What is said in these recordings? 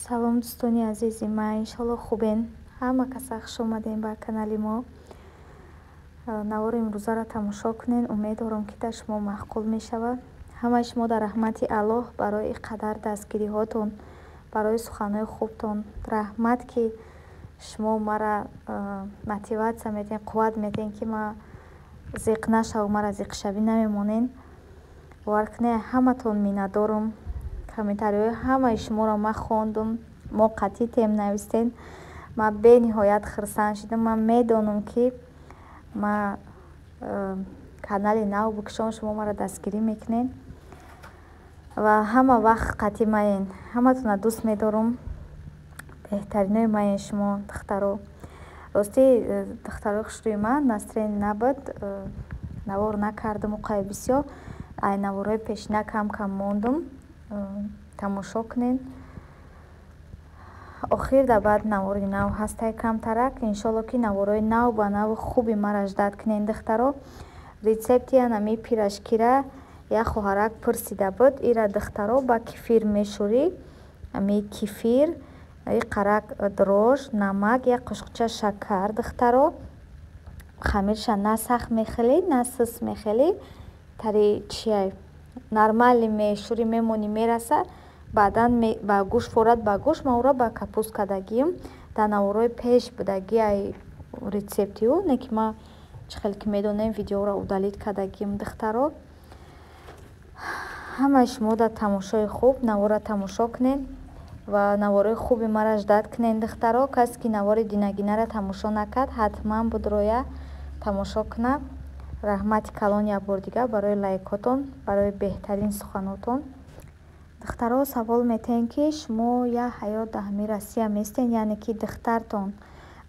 Салом, дӯстони азизи ман, иншолло, хубен. Ҳама каса хуш омадем ба канали мо. Навори имрӯзаро тамошо кунед, умед дорам, ки дар шумо маъқул мешавад. Ҳамаи шумо дар раҳмати Аллоҳ барои ин қадар дастгириҳотон, барои суханҳои хубтон. Раҳмат, ки шумо мара мотиватсия медиҳед, қувват медиҳед, ки ман зиқ нашавам, мара зиқшавӣ намемонед. Бовар кунед, ҳаматон миннатдорум. Комментариҳои ҳамаи шуморо ман хондум, мо қатъӣ тем навистем, ман бениҳоят хурсанд шудам. Ман медонам, ки ман канали нав бикушом, шумо маро дастгирӣ мекунед ва ҳама вақт қатъӣ маен. Ҳаматонро дӯст медорам, беҳтаринои маен шумо, духтаро. Ростӣ, духтарои хушрӯи ман, настроение набуд, навор накардам уқай бисёр. Ай наворҳои пешина кам кам мондум, тамошо кунед. Охир дар баъд навори нав ҳастай камтарак. Иншолло, ки наворҳои нав ба наву хуби мара ждать кунед, духтаро. Рецепти анами пирожкира як хоҳарак пурсида буд. Ира, духтаро, ба кефир мешӯрӣ, ами кефир, иқарак дрожжи, намак, як қошуқча шакар, духтаро. Хамирша на сахт мехелӣ, на сус мехелӣ, тари чиай, нормально мешӯрӣ, мемонӣ, мераса, баъдан ба гӯшт форад, ба гӯшт. Ман ӯро ба капуст кардагиам, дар наворҳои пеш будагӣ ай рецепти ӯ, не ки ман, чӣ хеле ки медонем, видеоро удалить кардагиам, духтаро. Ҳамаи шумо дар тамошои хуб, наворро тамошо кунед ва наворҳои хуби маро ждать кунед, духтаро. Касе ки навори динагинаро тамошо накард, ҳатман будроя тамошо кунад. Раҳмати калон як бор дигар барои лайкотон, барои беҳтарин суханотон. Духтаро, савол метаҳем, ки шумо як ҳаёт дар ҳамин Россия местед, яъне ки духтартон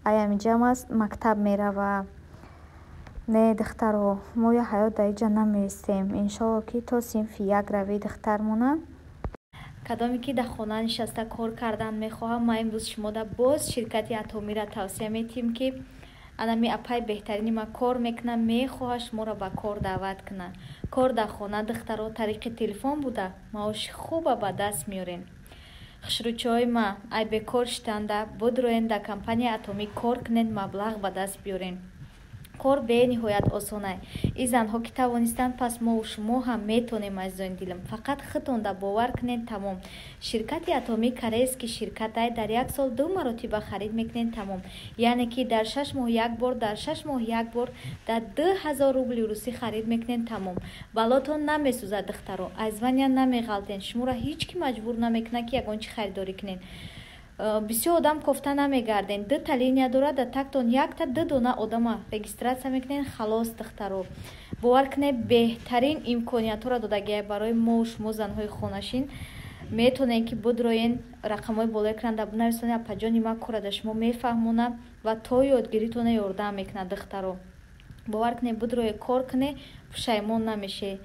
ай ҳаминҷа мактаб мерава? Не, духтаро, мо як ҳаёт дар инҷа намеистем. Иншолло, ки то синфи як рави духтармона. Кадоме ки дар хона нишаста кор кардан мехоҳам, ман имрӯз шумода боз ширкати Атомиро тавсия метиҳем, ки анами апай беҳтарини ман кор мекунад, мехоҳад шуморо ба кор даъват кунад. Кор дар хона, духтаро, тариқи телефон буда, маоши хуба ба даст меорем. Хушрӯчиҳои ма, ай бекор шитанда будроен, дар компанияи Атомӣ кор кунед, маблағ ба даст биёрен. Кор бениҳоят осонай. Ин занҳо ки тавонистанд, пас мову шумо ҳам метонем, азизони дилам. Фақат худтонда бовар кунед, тамом. Ширкати Атомӣ корейский ширкатай. Дар як сол ду маротиба харид мекунед, тамом. Яъне ки дар 6 моҳ як бор, дар 6 моҳ як бор дар 2000 рубли русӣ харид мекунед, тамом. Балотон намесӯзад, духтаро, аз звания намеғалтен, шуморо ҳеҷ ки маҷбур намекунад, ки ягон чӣ харидорӣ кунед. Бисёр одам кофта намегарден. Дута линия дорад, дар тактон якта ду дона одама регистрация мекунед, халос. Духтаро, бовар кунед, беҳтарин имкониятҳоро додагиай барои мову шумо, занҳои хонашин. Метавонед, ки будроен, рақамҳои болои экран дар бинависонед, апаҷони ман кора дар шумо мефаҳмонад ва то ёдгиритона ёрдам мекунад. Духтаро, бовар кунед, будрое, кор кунед, пушаймон намешед.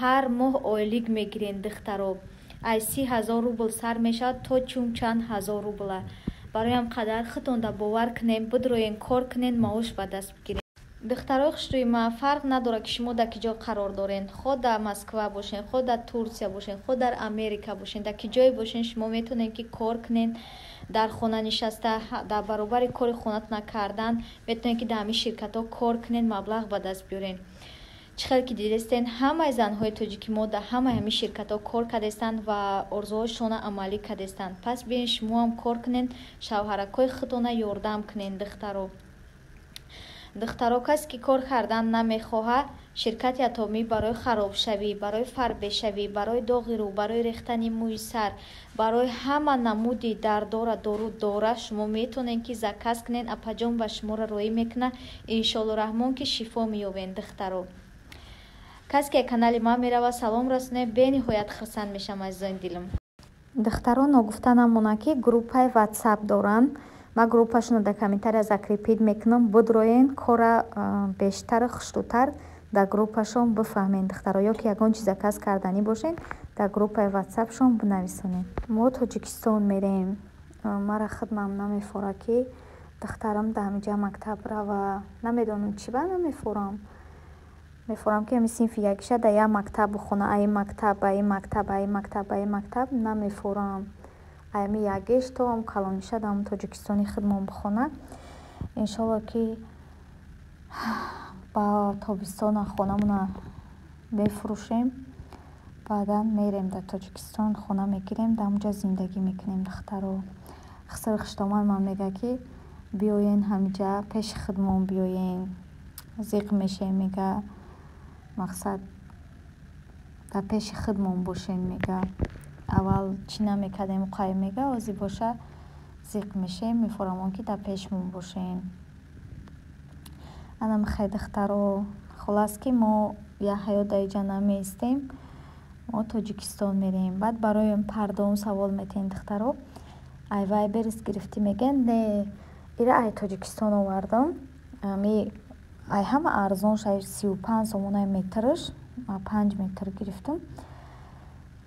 Ҳар моҳ ойлик мегирен, духтаро, аз 30 000 рубл сар мешавад то чун чанд ҳазор рубла. Барои ҳам қадар худтонда бовар кунед, будроен, кор кунед, маош ба даст бигиред. Духтарои хушрӯи ман, фарқ надорад, ки шумо дар ки ҷо қарор доред, хоҳ дар Москва бошед, хоҳ дар Турсия бошед, хоҳ дар Америка бошед, дар ки ҷое бошед, шумо метавонед, ки кор кунед дар хона нишаста. Дар баробари кори хонатона кардан метавонед, ки дар ҳамин ширкатҳо кор кунед, маблағ ба даст биёред. Чӣ хеле ки дидестен, ҳамаи занҳои тоҷики мо дар ҳамаи ҳамин ширкатҳо кор кардестанд ва орзуҳояшонро амалӣ кардестанд. Пас биёен, шумо ҳам кор кунед, шавҳаракҳои худтона ёрдам кунед, духтаро. Духтаро, касе ки кор кардан намехоҳад, ширкати Атомӣ барои харобшавӣ, барои фарбешавӣ, барои доғи рӯ, барои рехтани мӯи сар, барои ҳама намуди дардора дору дора. Шумо метавонед, ки заказ кунед, апаҷон ба шуморо роӣ мекунад. Иншоалло раҳмон, ки шифо меёбед, духтаро. Касе ки канали ман меравад, салом расонед, бениҳоят хурсанд мешавам, азизони дилам. Духтаро, ногуфта намонад, ки группаи Ватсап доранд. Ман группашонро дар комментария закрепить мекунам, будроен, кора бештару хушрӯтар дар группашон бифаҳмед, духтаро, ё ки ягон чиз заказ карданӣ бошед, дар группаи Ватсапшон бинависонед. Мо Тоҷикистон мерем. Мара хидмам намефорад, ки духтарам дар ҳаминҷа мактаб рава. Намедонам, чӣ ба намефорам. Мефорам, ки ҳамин синфи якиша дар як мактаб бихона, аи мактаб ба ин мактаб, аи мактаб ба ин мактаб намефорам. Аями ягиш то ам калониша дар Тоҷикистони худмон бихона. Иншолло, ки ба тобистона хонамона мефурӯшем, баъдан мерем дар Тоҷикистон, хона мегирем, дар онҷа зиндагӣ мекунем, духтаро. Хусури хуштоман ман мега, ки биёен, ҳамиҷа пеши худмон биёен, зиқ мешем, мега, мақсад, дар пеши худмон бошем, мега. Аввал чӣ намекардем қай, мега, ҳозир боша зиқ мешем, мефорамон, ки дар пешмон бошен. Анам хай, духтаро, хулас, ки мо як ҳаёт дар инҷа намеистем, мо Тоҷикистон мерем. Баъд барои пардон савол метиҳем, духтаро, ай Вайлдберриз гирифтӣ, мегӯянд. Не, ира ай Тоҷикистон овардам. Ами ай ҳама арзонш ай 35 сомонаи метрш, 5 метр гирифтам.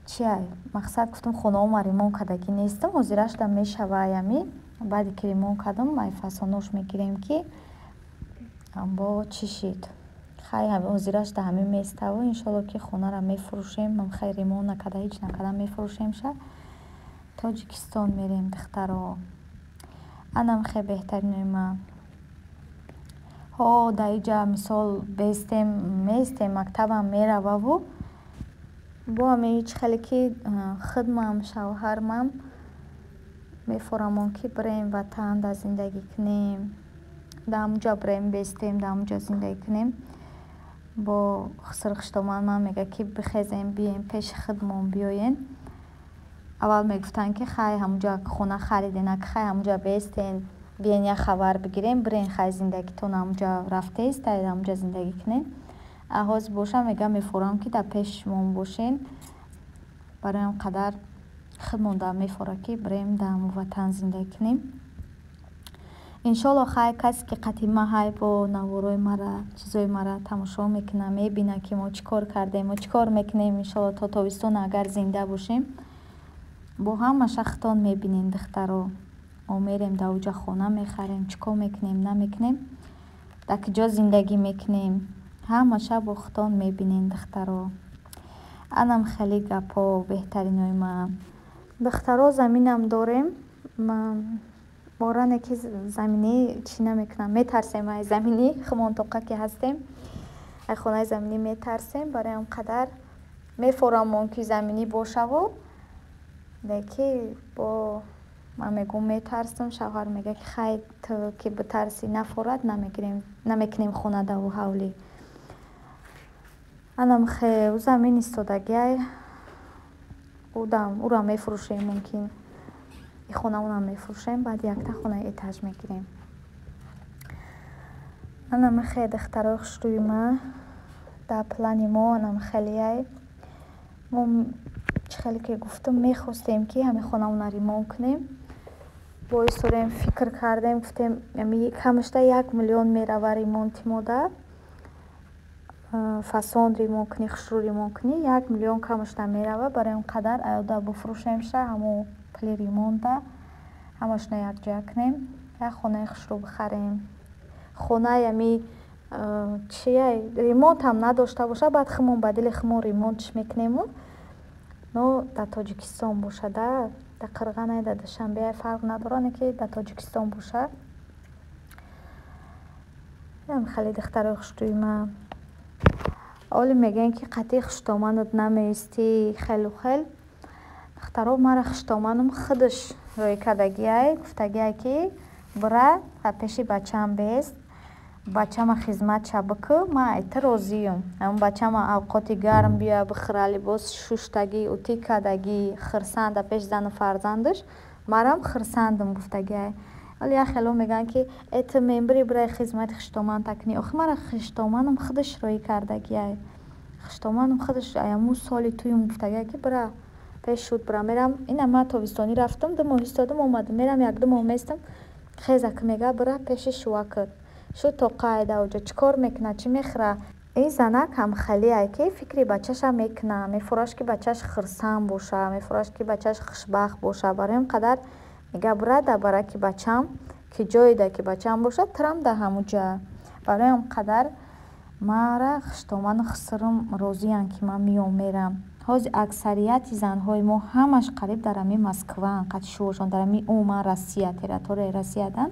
Чи ай мақсад, гуфтам, хонаома ремонт кардагӣ нестам, ҳозирашда мешава. Аями баъде ки ремонт кардам, ай фасонош мегирем, ки бо чӣ шид. Хай, ҳозирашда ҳамин меставу, иншолло, ки хонаро мефурӯшем. Хай, ремонт накарда, ҳеҷ накарда мефурӯшемша, Тоҷикистон мерем, духтаро. Анам хе, беҳтаринои ман. Ҳо, дар иҷа мисол бестем, меистем, мактабам мерававу бо ҳамин ҳеҷ хеле, ки худмам, шавҳармам мефорамон, ки бирем ватан, дар зиндагӣ кунем, дар ҳамунҷа бирем бестем, дар ҳамунҷа зиндагӣ кунем. Бо хусури хуштоман ман мега, ки бихезем, биёем, пеши худмон биёен. Аввал мегуфтанд, ки хай, ҳамунҷа хона хариден, ак хай, ҳамунҷа бестен, биёен, як хабар бигирем, бирен, хай, зиндагитон ҳамунҷа рафтест, ҳамунҷа зиндагӣ кунем. А ҳозир боша, мега, мефорам, ки дар пешмон бошен. Барои ҳам қадар худмон да мефора, ки бирем, дар ҳамун ватан зиндагӣ кунем, иншолло. Хай, касе ки қати ма ҳай, бо наворои мара, чизои мара тамошо мекуна, мебина, ки мо чӣ кор кардем, мо чӣ кор мекунем. Иншолло, то тобистон, агар зинда бошем, бо ҳамаша худтон мебинем, духтаро. Мо мерем, дар оҷа хона мехарем, чӣ кор мекунем, намекунем, дар куҷо зиндагӣ мекунем, ҳамаша бо худтон мебинем, духтаро. Анам хеле гапҳо, беҳтаринои ман. Духтаро, заминам дорем, боране ки заминӣ чӣ намекунам, метарсем ай заминӣ. Хумон тоқа ки ҳастем, ай хонаи заминӣ метарсем. Барои ҳам қадар мефорамон, ки заминӣ бошаву, леки бо ман мегӯм, метарсам. Шавҳар мега, ки хай, ту ки битарсӣ, нафорад, намегирем, намекунем хона даву ҳавлӣ. Анам хе, ӯ замин истодагиай, ӯро мефурӯшем, мумкин и хонаонам мефурӯшем, баъд якта хонаи этаж мегирем. Анам хе, духтарои хушрӯи ман, дар плани мо анам хелеай. Мо, чӣ хеле ки гуфтам, мехостем, ки ҳамин хонаона ремонт кунем. Боисторем, фикр кардем, гуфтем, камашда 1 миллион мерава ремонти мода. Фасон ремонт кунӣ, хушрӯ ремонт кунӣ, 1 миллион камашда мерава. Барои он қадар аёда буфурӯшемша, ҳамон пули ремонта ҳамашона якҷоя кунем, як хонаи хушрӯ бихарем. Хонаи ами чия, ремонтам надошта боша, баъд худмон ба дили худмон ремонтш мекунему. Но дар Тоҷикистон бошада, дар Қирғанай, дар Душанбеай, фарқ надорад, не ки дар Тоҷикистон боша. Хеле, духтарои хушрӯи ман, оли мегӯянд, ки қатъи хуштоманат намеистӣ, хелу хел. Духтаро, мара хуштоманам худаш рӯй кардагиай, гуфтагиай, ки бира, дар пеши бачаам бест, бачама хизматша бикӯ, ман ай ту розиюм. Ҳамн бачама авқоти гарм биёя бихӯра, либос шуштагӣ, утӣ кардагӣ, хурсанд дар пеши зану фарзандаш, марам хурсандам, гуфтагиай. Вале як хело мегӯянд, ки э, ту мембири, бирай хизмати хуштоманта кунӣ. Охи мара хуштоманам худаш рӯй кардагиай. Хуштоманам худаш аяму соли туюм гуфтагиай, ки бира пеш шуд, бира. Мерам, ина ман тобистонӣ рафтам, 2 моҳ истодам, омадам, мерам, 1-2 моҳ местам, хеза ки мега, бира пеши шувакат шу, тоқа ай дар оҷо чӣ кор мекунад, чӣ мехӯрад. Ин занак ҳамхелиай, ки фикри бачаша мекунад, мефураш, ки бачаш хурсанд боша, мефураш, ки бачаш хушбахт боша. Барои ҳам қадар мега, бира дар бараки бачам, ки ҷое ки бачаам бошад, турам дар ҳамун ҷа. Барои ҳам қадар мара хуштоману хусурум розиянд, ки ман меом, мерам. Ҳозир аксарияти занҳои мо ҳамаш қариб дар ҳамин Москваанд, қати шӯҳошон дар ҳамин умуман Россия, территорияи Россиядан.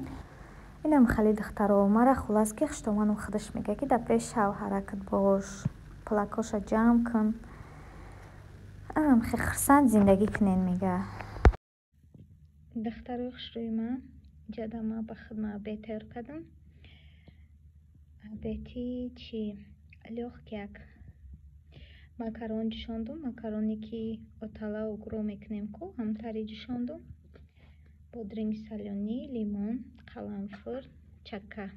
Инам хеле, духтаро, мара хулас, ки хуштоманам худаш мега, ки дар пеш шавҳаракат бош, пулакоша ҷамъ кун, хе хурсанд зиндагӣ кунен, мега. Духтарои хушрӯи ман, иҷода ма ба худма обед тайёр кардам. Обеди чи? Лёгкий як макарон ҷӯшондум, макароне ки отала угро мекунем ку, ҳамтари ҷӯшондум. Бодринги солёный, лимон, қаламфур, чака.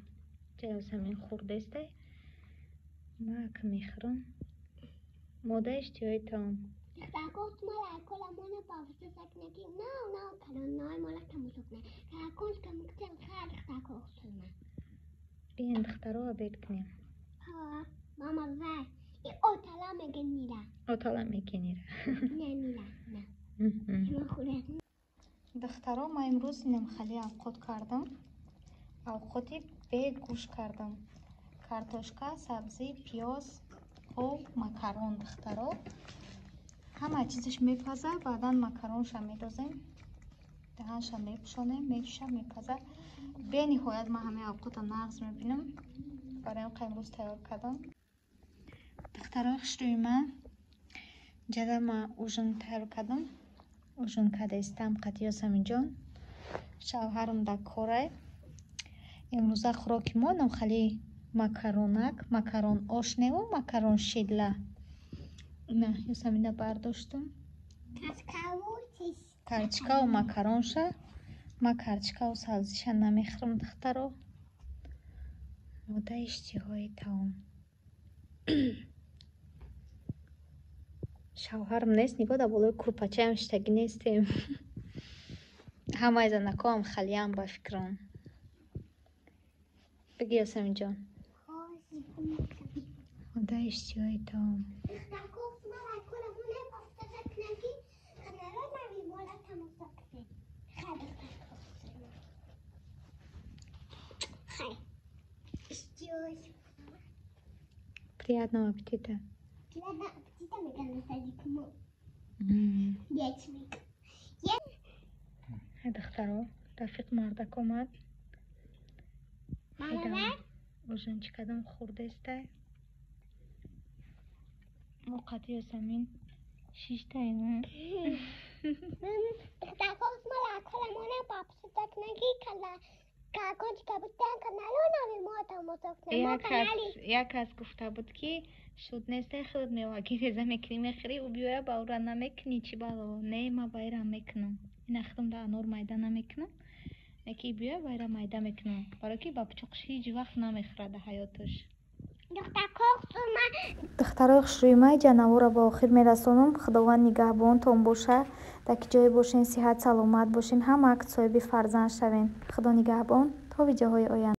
Ҷа Ёсамин хурдестай. Ма ака мехӯрам. Мода иштиҳои таом. Духтарко, мара кола мона павса кнаки нав нав каналҳои моро тамошо кунед. Колокольчика муктем хеле, духтарко хусуна. Биен, духтаро, обед кунем. Ҳа, мама вай. И отала мегенира. Отала мегенира. Не нира, не. Шумо хӯред. Духтаро, ман имрӯз инам хеле авқот кардам. Авқоти бегӯшт кардам. Картошка, сабзӣ, пиёз, об, макарон, духтаро. Ҳама чизаш мепаза, баъдан макаронша медозем. Даҳанша мепӯшонем, меҷӯша, мепаза. Бениҳоят ман ҳамаи авқота нағз мебинам. Барои ҳам имрӯз тайёр кардам. Духтарои хушрӯи ман, ҷада ма ужин тайёр кардам. Ужин кардаистам қати Ёсаминҷон. Шавҳарам дар корай. Имрӯза хӯроки мо нам хеле макаронак, макарон ош неву макарон шидла. Ина Ёсамина бардоштум. Картошкаву макаронша. Ма картошкаву сабзиша намехӯрам, духтаро. Мода иштиҳои таом. Шавҳарам нест, нигоҳ, дар болои курпачаам шиштагӣ нестем. Ҳамаи занакоам халиам ба фикрам. Биги, Ёсаминҷон. Мода иштиҳои таом. Духтарко, мара кола мона павса кнаки каналҳои нави моро тамошо кунед. Хай, духтарко хусуна. Хай. Иштиҳои. Приятного аппетита. Приятного аппетита меган на таҷикмо. Ячмик. Духтаро, рафиқ мардак омад. Мама вай? Ужин чӣ кардам, хурдестай. Мо қати Ёсамин шиштаем. Духтарко, мара кола мона павса кнаки колокольчика бутан каналҳои нави моро тамошо кунед. Мо канали Як кас гуфта буд, ки шуд нестай, худат мевагӣ реза мекунӣ, мехӯрӣ, ӯ биёя, ба ӯра намекунӣ, чӣ бало? Не, ма ба ира мекунам. Ина худам да анор майда намекунам. Яке биёя, ба ира майда мекунам. Барои ки ба пучоқш ҳеҷ вақт намехӯрад дар ҳаёташ. Духтарко, хусуна. Духтарои хушрӯи ман, ҷанавора ба охир мерасонам. Худованд нигаҳбонтон боша. Дар ки ҷое бошен, сиҳат саломат бошен, ҳамаак соҳиби фарзанд шавен. Худо нигаҳбон, то видеоҳои оянда.